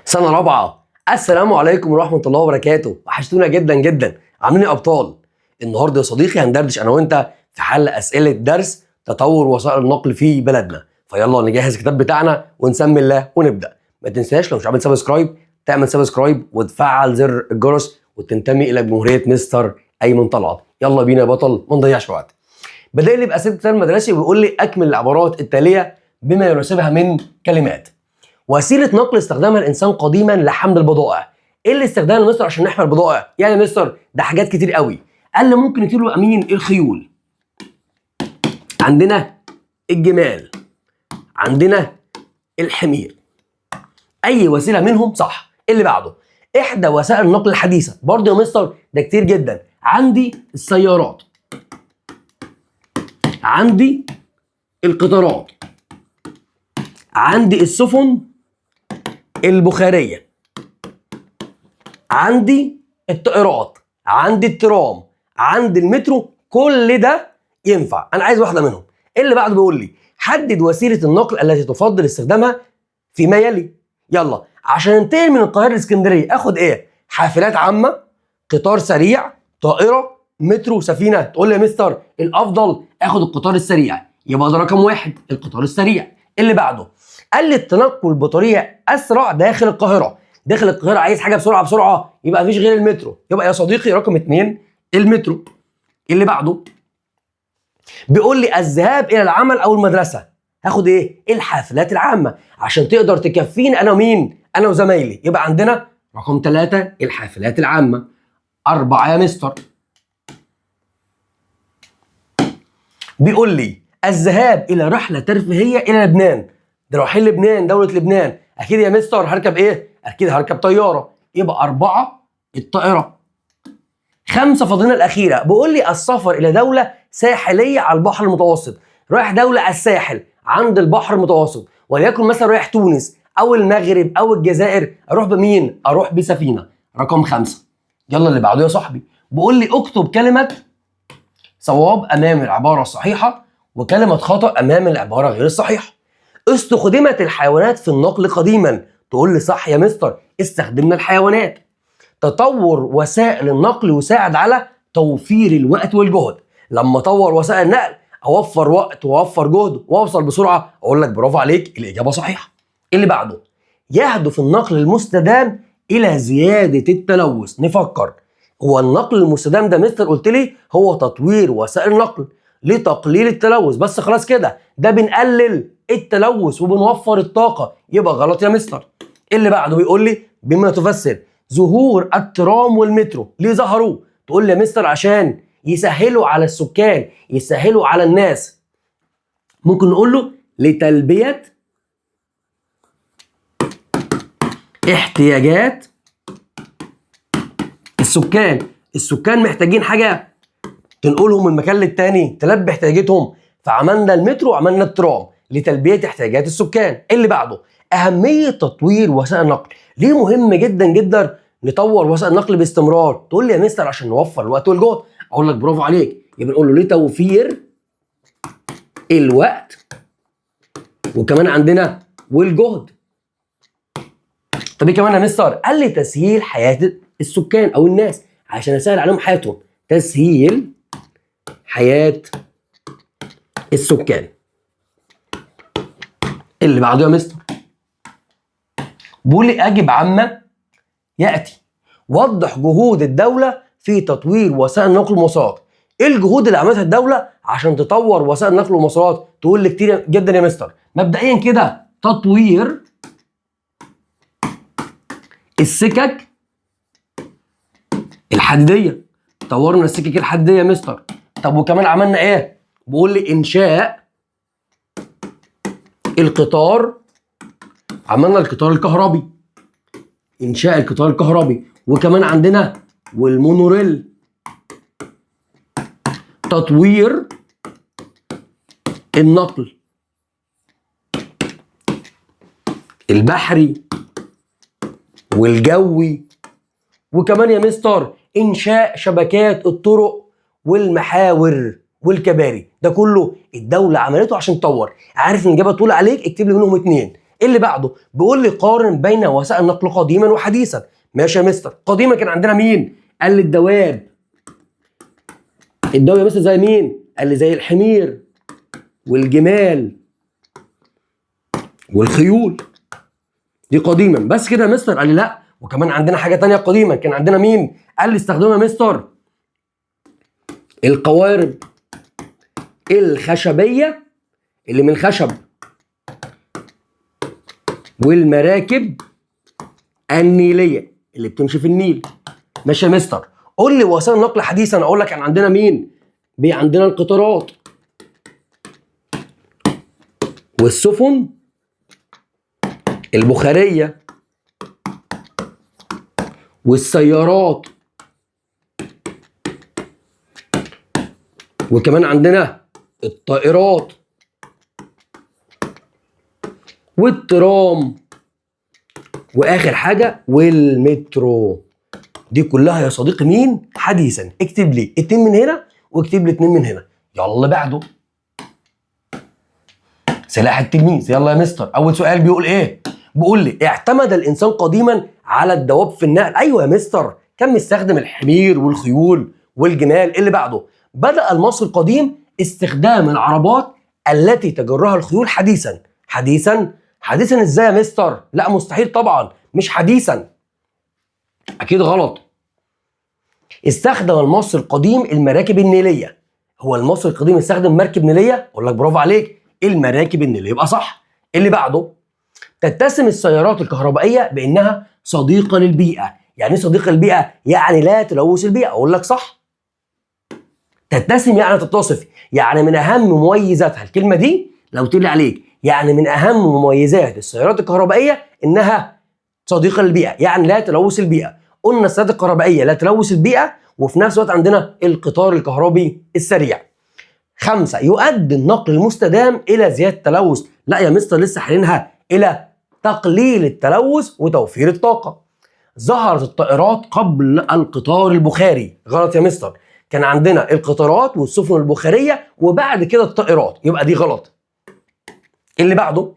سنة رابعة، السلام عليكم ورحمة الله وبركاته. وحشتونا جدا جدا. عاملين ايه ابطال؟ النهارده يا صديقي هندردش انا وانت في حل اسئلة درس تطور وسائل النقل في بلدنا. فيلا نجهز الكتاب بتاعنا ونسمي الله ونبدأ. ما تنساش لو مش عامل subscribe تعمل subscribe وتفعل زر الجرس وتنتمي الى جمهورية مستر ايمن طلعت. يلا بينا يا بطل، ما نضيعش وقت. بدأ لي بأسئلة الكتاب المدرسي وبيقول لي اكمل العبارات التالية بما يناسبها من كلمات. وسيلة نقل استخدمها الانسان قديما لحمل البضائع. ايه اللي استخدمها مستر عشان نحمل البضائع؟ يعني يا مستر ده حاجات كتير قوي. قال لي ممكن يطيروا مين؟ الخيول، عندنا الجمال، عندنا الحمير. اي وسيلة منهم صح. اللي بعده احدى وسائل النقل الحديثة، برضه يا مستر ده كتير جدا. عندي السيارات، عندي القطارات، عندي السفن البخارية، عندي الطائرات، عندي الترام، عندي المترو. كل ده ينفع، انا عايز واحدة منهم. اللي بعده بيقول لي حدد وسيلة النقل التي تفضل استخدامها فيما يلي. يلا عشان انتقل من القاهرة لاسكندرية اخد ايه؟ حافلات عامة، قطار سريع، طائرة، مترو، سفينة. تقول لي يا مستر الافضل اخد القطار السريع، يبقى ده رقم واحد، القطار السريع. اللي بعده قال لي التنقل بطريقة اسرع داخل القاهرة. داخل القاهرة عايز حاجة بسرعة بسرعة، يبقى مفيش غير المترو، يبقى يا صديقي رقم 2 المترو. اللي بعده بيقول لي الذهاب الى العمل او المدرسة، هاخد ايه؟ الحافلات العامة عشان تقدر تكفيني انا ومين؟ انا وزمايلي، يبقى عندنا رقم 3 الحافلات العامة. 4 يا مستر بيقول لي الذهاب الى رحله ترفيهية الى لبنان. ده رايحين لبنان، دولة لبنان، اكيد يا مستر هركب ايه؟ اكيد هركب طيارة، يبقى 4 الطائرة. 5 فاضلنا الاخيرة، بيقول لي السفر الى دولة ساحليه على البحر المتوسط. رايح دولة على الساحل عند البحر المتوسط، وليكن مثلا رايح تونس او المغرب او الجزائر، اروح بمين؟ اروح بسفينه. رقم 5. يلا اللي بعده يا صاحبي بيقول لي اكتب كلمة صواب امام العبارة الصحيحة وكلمه خطا امام العبارة غير الصحيحة. استخدمت الحيوانات في النقل قديما. تقول لي صح يا مستر، استخدمنا الحيوانات. تطور وسائل النقل يساعد على توفير الوقت والجهد. لما اطور وسائل النقل اوفر وقت واوفر جهد واوصل بسرعة. اقول لك برافو عليك، الاجابة صحيحه. اللي بعده يهدف النقل المستدام الى زيادة التلوث. نفكر، هو النقل المستدام ده مستر قلت لي هو تطوير وسائل النقل لتقليل التلوث، بس خلاص كده ده بنقلل التلوث وبنوفر الطاقة، يبقى غلط يا مستر. اللي بعده بيقول لي بما تفسر ظهور الترام والمترو. ليه ظهروا؟ تقول لي يا مستر عشان يسهلوا على السكان، يسهلوا على الناس. ممكن نقول له لتلبية احتياجات السكان. السكان محتاجين حاجة تنقلهم من مكان للتاني، تلبي احتياجاتهم، فعملنا المترو وعملنا الترام لتلبية احتياجات السكان. اللي بعده أهمية تطوير وسائل النقل. ليه مهم جدا جدا نطور وسائل النقل باستمرار؟ تقول لي يا مستر عشان نوفر الوقت والجهد. اقول لك برافو عليك، يبقى نقول له لتوفير الوقت وكمان عندنا والجهد. طب ايه كمان يا مستر؟ قال لي تسهيل حياة السكان او الناس، عشان اسهل عليهم حياتهم. تسهيل حياة السكان. اللي بعده يا مستر بيقول لي اجب عما ياتي. وضح جهود الدولة في تطوير وسائل النقل والمواصلات. ايه الجهود اللي عملتها الدولة عشان تطور وسائل النقل والمواصلات؟ تقول لي كتير جدا يا مستر. مبدئيا كده تطوير السكك الحديدية، طورنا السكك الحديدية يا مستر. طب وكمان عملنا ايه؟ بيقول لي انشاء القطار، عملنا القطار الكهربي، انشاء القطار الكهربي، وكمان عندنا والمونوريل، تطوير النقل البحري والجوي، وكمان يا مستر انشاء شبكات الطرق والمحاور والكباري. ده كله الدولة عملته عشان تطور. عارف ان الاجابة طول عليك، اكتب لي منهم 2. اللي بعده بيقول لي قارن بين وسائل النقل قديما وحديثا. ماشي يا مستر. قديما كان عندنا مين؟ قال لي الدواب. الدواب يا مستر زي مين؟ قال لي زي الحمير والجمال والخيول، دي قديما. بس كده يا مستر؟ قال لي لا، وكمان عندنا حاجة تانية قديما. كان عندنا مين؟ قال لي استخدموا يا مستر القوارب الخشبية اللي من الخشب، والمراكب النيليه اللي بتمشي في النيل. ماشي يا مستر. قول لي وسائل النقل حديثا. اقول لك كان عندنا مين؟ عندنا القطارات والسفن البخاريه والسيارات، وكمان عندنا الطائرات والترام، واخر حاجة والمترو. دي كلها يا صديقي مين؟ حديثا. اكتب لي 2 من هنا واكتب لي 2 من هنا. يلا بعده سلاح التلميذ. يلا يا مستر. اول سؤال بيقول ايه؟ بيقول لي اعتمد الانسان قديما على الدواب في النقل. ايوه يا مستر، كان مستخدم الحمير والخيول والجمال. اللي بعده بدأ المصري القديم استخدام العربات التي تجرها الخيول حديثا. حديثا؟ حديثا ازاي يا مستر؟ لا مستحيل طبعا، مش حديثا، اكيد غلط. استخدم المصري القديم المراكب النيليه. هو المصري القديم استخدم مركب نيليه؟ اقول لك برافو عليك، المراكب النيليه يبقى صح. اللي بعده تتسم السيارات الكهربائية بانها صديقه للبيئة. يعني ايه صديقه للبيئة؟ يعني لا تلوث البيئة. اقول لك صح. تتسم يعني تتصف، يعني من اهم مميزاتها الكلمة دي لو تقولي عليك، يعني من اهم مميزات السيارات الكهربائية انها صديقه للبيئة، يعني لا تلوث البيئة. قلنا السيارات الكهربائية لا تلوث البيئة، وفي نفس الوقت عندنا القطار الكهربي السريع. 5 يؤدي النقل المستدام الى زيادة التلوث. لا يا مستر، لسه حالينها الى تقليل التلوث وتوفير الطاقة. ظهرت الطائرات قبل القطار البخاري. غلط يا مستر، كان عندنا القطارات والسفن البخاريه وبعد كده الطائرات، يبقى دي غلط. اللي بعده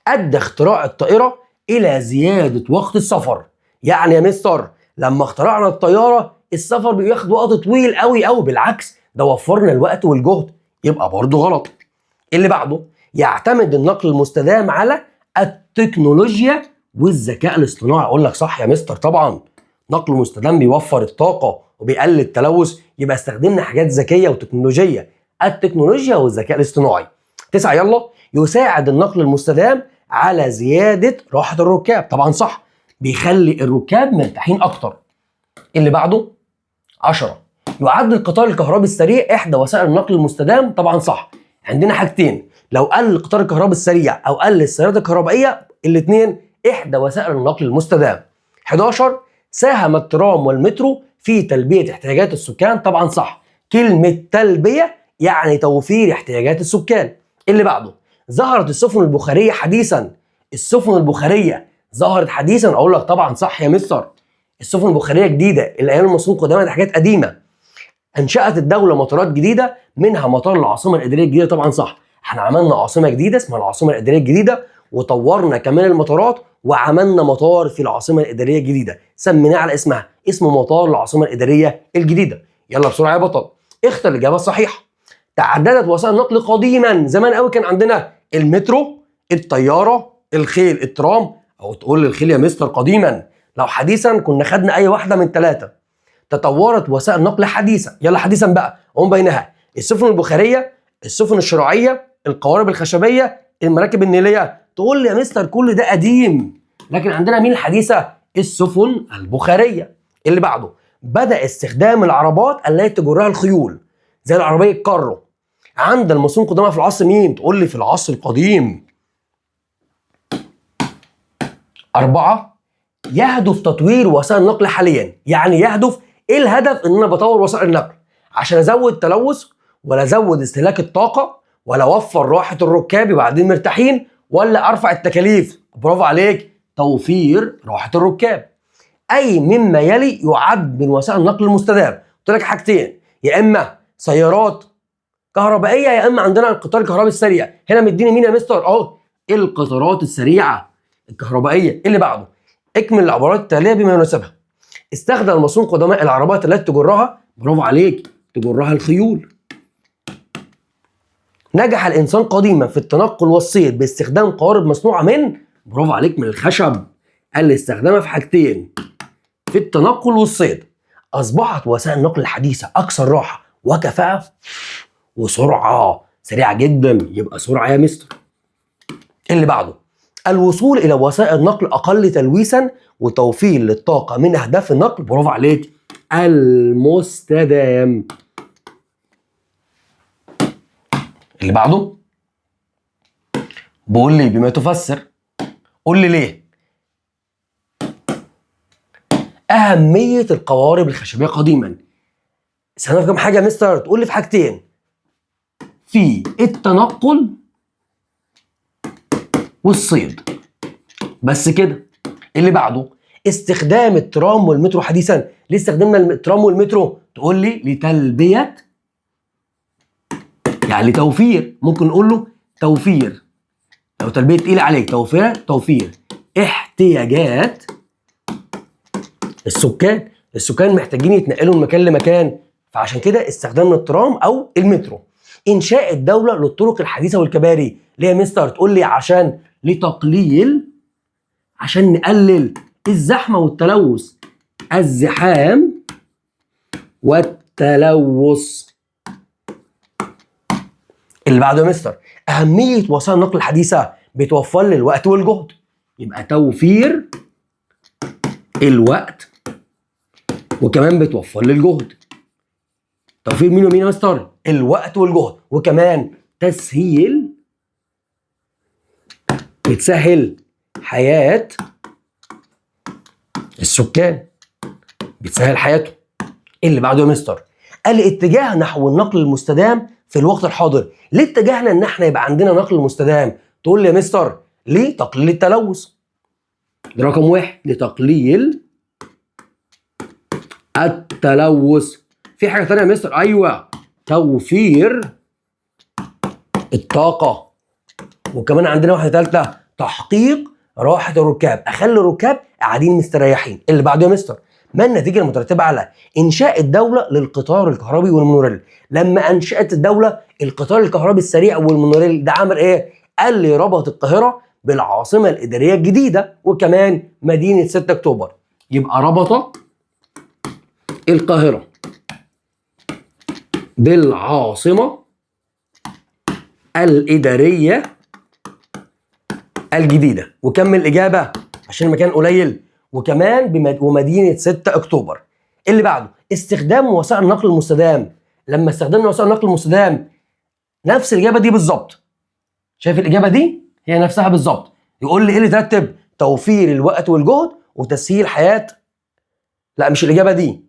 ادى اختراع الطائرة الى زيادة وقت السفر. يعني يا مستر لما اخترعنا الطيارة السفر بياخد وقت طويل قوي قوي، بالعكس ده وفرنا الوقت والجهد، يبقى برضه غلط. اللي بعده يعتمد النقل المستدام على التكنولوجيا والذكاء الاصطناعي. اقول لك صح يا مستر، طبعا نقل مستدام بيوفر الطاقة وبيقلل التلوث، يبقى استخدمنا حاجات ذكية وتكنولوجيه، التكنولوجيا والذكاء الاصطناعي. 9 يلا يساعد النقل المستدام على زيادة راحة الركاب. طبعا صح، بيخلي الركاب مرتاحين اكتر. اللي بعده 10 يعد القطار الكهربي السريع احدى وسائل النقل المستدام. طبعا صح، عندنا حاجتين، لو قل القطار الكهربي السريع او قل السيارات الكهربائية الاثنين احدى وسائل النقل المستدام. 11 ساهم الترام والمترو في تلبية احتياجات السكان. طبعا صح، كلمة تلبية يعني توفير احتياجات السكان. اللي بعده ظهرت السفن البخاريه حديثا. السفن البخاريه ظهرت حديثا. اقول لك طبعا صح يا مستر، السفن البخاريه جديدة، الايام المصريين قدامها دي حاجات قديمة. انشات الدولة مطارات جديدة منها مطار العاصمة الادارية الجديدة. طبعا صح، احنا عملنا عاصمة جديدة اسمها العاصمة الادارية الجديدة، وطورنا كمان المطارات وعملنا مطار في العاصمة الادارية الجديدة سميناه على اسمها، اسمه مطار العاصمة الادارية الجديدة. يلا بسرعة يا بطل اختر الاجابة الصحيحة. تعددت وسائل النقل قديما، زمان قوي كان عندنا المترو، الطيارة، الخيل، الترام. او تقول لي الخيل يا مستر قديما، لو حديثا كنا خدنا اي واحدة من 3. تطورت وسائل النقل حديثا، يلا حديثا بقى قوم بينها السفن البخاريه، السفن الشراعيه، القوارب الخشبية، المراكب النيليه. تقول لي يا مستر كل ده قديم، لكن عندنا مين الحديثة؟ السفن البخاريه. اللي بعده بدا استخدام العربات التي تجرها الخيول زي العربية الكارو عند المصريين قدامها في العصر مين؟ تقول لي في العصر القديم. 4 يهدف تطوير وسائل النقل حاليا. يعني يهدف ايه الهدف؟ ان انا بطور وسائل النقل عشان ازود تلوث ولا ازود استهلاك الطاقة ولا اوفر راحة الركاب يبقى قاعدين مرتاحين ولا ارفع التكاليف. برافو عليك، توفير راحة الركاب. اي مما يلي يعد من وسائل النقل المستدام؟ قلت لك حاجتين، يا اما سيارات كهربائية يا اما عندنا القطار الكهربائي السريع. هنا مديني مين يا مستر؟ اهو القطارات السريعة الكهربائية. اللي بعده اكمل العبارات التالية بما يناسبها. استخدم المصريون قدماء العربات التي تجرها، برافو عليك، تجرها الخيول. نجح الانسان قديما في التنقل والصيد باستخدام قوارب مصنوعة من، برافو عليك، من الخشب. قال لي استخدمها في حاجتين، في التنقل والصيد. اصبحت وسائل النقل الحديثة اكثر راحة وكفاءة وسرعة سريعة جدا، يبقى سرعة يا مستر. اللي بعده الوصول الى وسائل نقل اقل تلويثا وتوفير للطاقة من اهداف النقل، برافو عليك، المستدام. اللي بعده بقول لي بما تفسر، قول لي ليه أهمية القوارب الخشبية قديما. استخدمها في كام حاجة يا مستر؟ تقول لي في حاجتين، في التنقل والصيد، بس كده. اللي بعده استخدام الترام والمترو حديثا. ليه استخدمنا الترام والمترو؟ تقول لي لتلبية، يعني لتوفير، ممكن نقول له توفير لو تلبية تقيلة عليك، توفير، توفير احتياجات السكان. السكان محتاجين يتنقلوا من مكان لمكان، فعشان كده استخدمنا الترام او المترو. انشاء الدولة للطرق الحديثة والكباري. ليه يا مستر؟ تقول لي عشان لتقليل، عشان نقلل الزحمة والتلوث، الزحام والتلوث. اللي بعده يا مستر أهمية وسائل النقل الحديثة بتوفر لي الوقت والجهد، يبقى توفير الوقت وكمان بتوفر لي الجهد. توفير مين ومين يا مستر؟ الوقت والجهد، وكمان تسهيل، بتسهل حياة السكان، بتسهل حياته. اللي بعده يا مستر الاتجاه نحو النقل المستدام في الوقت الحاضر. ليه اتجهنا ان احنا يبقى عندنا نقل مستدام؟ تقول لي يا مستر ليه؟ تقليل التلوث، ده رقم واحد، لتقليل التلوث. في حاجة تانية يا مستر؟ ايوه، توفير الطاقة، وكمان عندنا واحدة ثالثة، تحقيق راحة الركاب، اخلي الركاب قاعدين مستريحين. اللي بعده يا مستر ما النتيجة المترتبة على انشاء الدولة للقطار الكهربي والمونوريل؟ لما انشات الدولة القطار الكهربي السريع والمونوريل ده عمل ايه؟ قال لي ربط القاهرة بالعاصمة الادارية الجديدة وكمان مدينة 6 اكتوبر، يبقى ربط القاهرة بالعاصمة الادارية الجديدة. وكمل الاجابة عشان المكان قليل، وكمان ومدينة 6 اكتوبر. اللي بعده استخدام وسائل النقل المستدام. لما استخدمنا وسائل النقل المستدام نفس الاجابة دي بالظبط، شايف الاجابة دي هي نفسها بالظبط. يقول لي ايه اللي ترتب؟ توفير الوقت والجهد وتسهيل حياة، لا مش الاجابة دي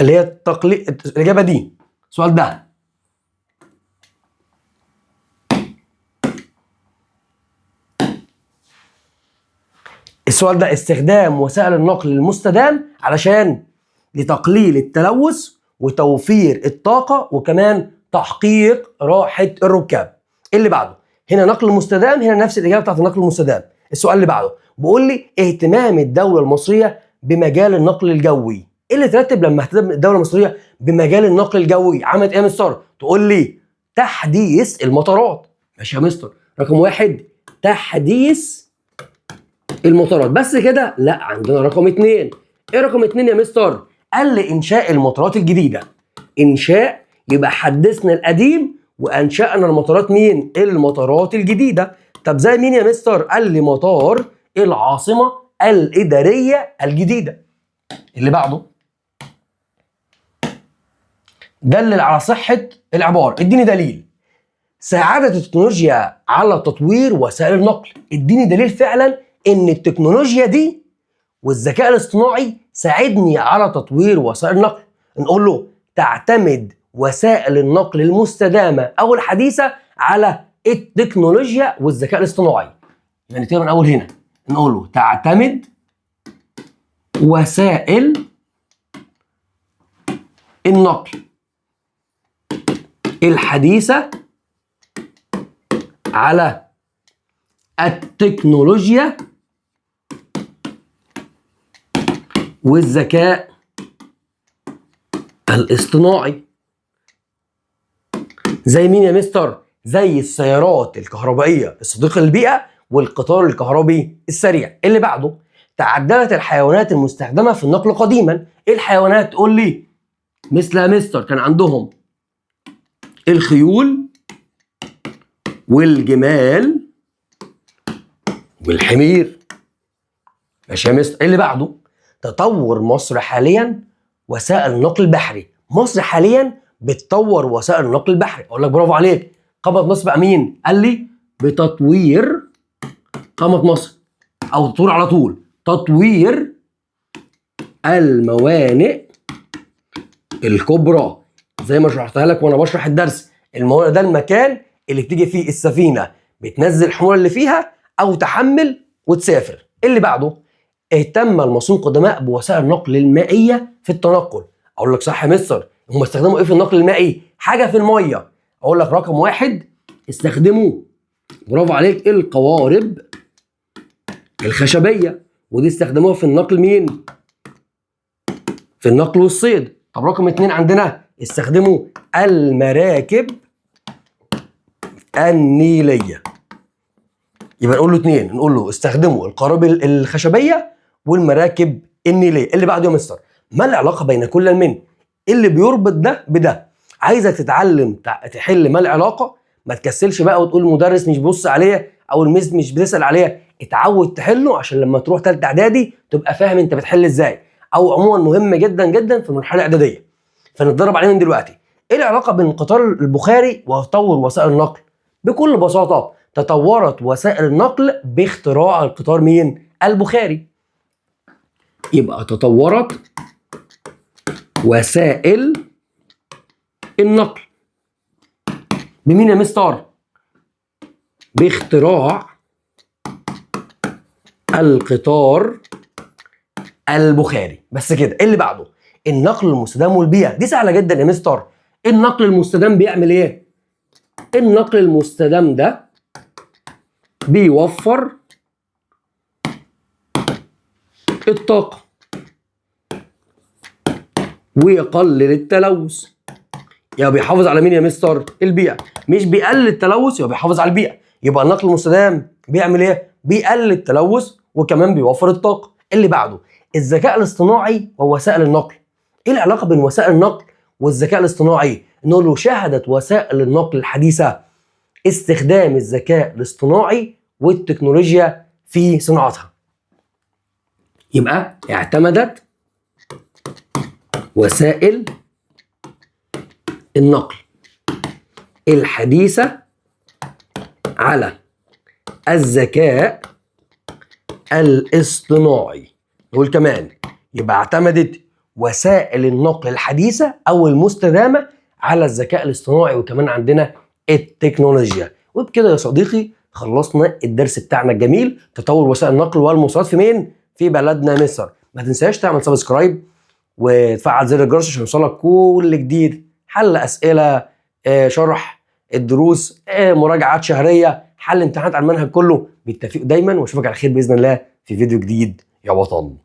اللي هي التقليل، الاجابة دي السؤال ده. السؤال ده استخدام وسائل النقل المستدام علشان لتقليل التلوث وتوفير الطاقة وكمان تحقيق راحة الركاب. اللي بعده هنا نقل مستدام، هنا نفس الإجابة بتاعت النقل المستدام. السؤال اللي بعده بيقول لي اهتمام الدولة المصرية بمجال النقل الجوي. ايه اللي ترتب لما اهتمت الدولة المصرية بمجال النقل الجوي؟ عملت ايه يا مستر؟ تقول لي تحديث المطارات. ماشي يا مستر، رقم واحد تحديث المطارات، بس كده؟ لا، عندنا رقم اتنين. ايه رقم اتنين يا مستر؟ قال لي انشاء المطارات الجديدة. انشاء يبقى حدثنا القديم وانشأنا المطارات مين؟ المطارات الجديدة. طب زي مين يا مستر؟ قال لي مطار العاصمة الادارية الجديدة. اللي بعده دلل على صحة العبارة، اديني دليل. ساعدت التكنولوجيا على تطوير وسائل النقل. اديني دليل فعلا ان التكنولوجيا دي والذكاء الاصطناعي ساعدني على تطوير وسائل النقل. نقول له تعتمد وسائل النقل المستدامة او الحديثة على التكنولوجيا والذكاء الاصطناعي. يعني تقرا من اول هنا نقول له تعتمد وسائل النقل الحديثة على التكنولوجيا والذكاء الاصطناعي. زي مين يا مستر؟ زي السيارات الكهربائية الصديقة للبيئة والقطار الكهربي السريع. اللي بعده تعددت الحيوانات المستخدمة في النقل قديما. ايه الحيوانات؟ قول لي. مثل يا مستر كان عندهم الخيول والجمال والحمير. ماشي يا مستر. اللي بعده تطور مصر حاليا وسائل النقل البحري. مصر حاليا بتطور وسائل النقل البحري. اقول لك برافو عليك. قامت مصر بقى مين؟ قال لي بتطوير، قامت مصر او تطوير على طول، تطوير الموانئ الكبرى. زي ما شرحتها لك وانا بشرح الدرس، الموانئ ده المكان اللي بتيجي فيه السفينة بتنزل الحمولة اللي فيها او تحمل وتسافر. اللي بعده اهتم المصريون القدماء بوسائل النقل المائية في التنقل. اقول لك صح يا مستر، هم استخدموا ايه في النقل المائي؟ حاجة في المية. اقول لك رقم 1 استخدموا، برافو عليك، القوارب الخشبية، ودي استخدموها في النقل مين؟ في النقل والصيد. طب رقم 2 عندنا استخدموا المراكب النيليه. يبقى نقول له 2، نقول له استخدموا القوارب الخشبية والمراكب النيليه. اللي بعده يا مستر ما العلاقة بين كل من؟ اللي بيربط ده بده. عايزك تتعلم تحل ما العلاقة، ما تكسلش بقى وتقول المدرس مش بيبص عليا او المس مش بتسال عليا. اتعود تحله عشان لما تروح ثالثة اعدادي تبقى فاهم انت بتحل ازاي، او عموما مهم جدا جدا في المرحلة الاعدادية. فنتدرب عليه من دلوقتي. ايه العلاقة بين القطار البخاري وتطور وسائل النقل؟ بكل بساطة تطورت وسائل النقل باختراع القطار مين؟ البخاري. يبقى تطورت وسائل النقل بمين يا مستر؟ باختراع القطار البخاري. بس كده. اللي بعده النقل المستدام والبيئة. دي سهلة جدا يا مستر. النقل المستدام بيعمل ايه؟ النقل المستدام ده بيوفر الطاقة ويقلل التلوث. يبقى بيحافظ على مين يا مستر؟ البيئة. مش بيقلل التلوث، يبقى بيحافظ على البيئة. يبقى النقل المستدام بيعمل ايه؟ بيقلل التلوث وكمان بيوفر الطاقة. اللي بعده الذكاء الاصطناعي ووسائل النقل. ايه العلاقة بين وسائل النقل والذكاء الاصطناعي؟ نقول له شهدت وسائل النقل الحديثة استخدام الذكاء الاصطناعي والتكنولوجيا في صناعتها. يبقى اعتمدت وسائل النقل الحديثة على الذكاء الاصطناعي. نقول كمان يبقى اعتمدت وسائل النقل الحديثة أو المستدامة على الذكاء الاصطناعي وكمان عندنا التكنولوجيا. وبكده يا صديقي خلصنا الدرس بتاعنا الجميل، تطور وسائل النقل والمواصلات في مين؟ في بلدنا مصر. ما تنساش تعمل subscribe وتفعل زر الجرس عشان يوصلك كل جديد، حل أسئلة، شرح الدروس، مراجعات شهرية، حل امتحانات على المنهج كله. بالتوفيق دايما، واشوفك على خير بإذن الله في فيديو جديد يا بطل.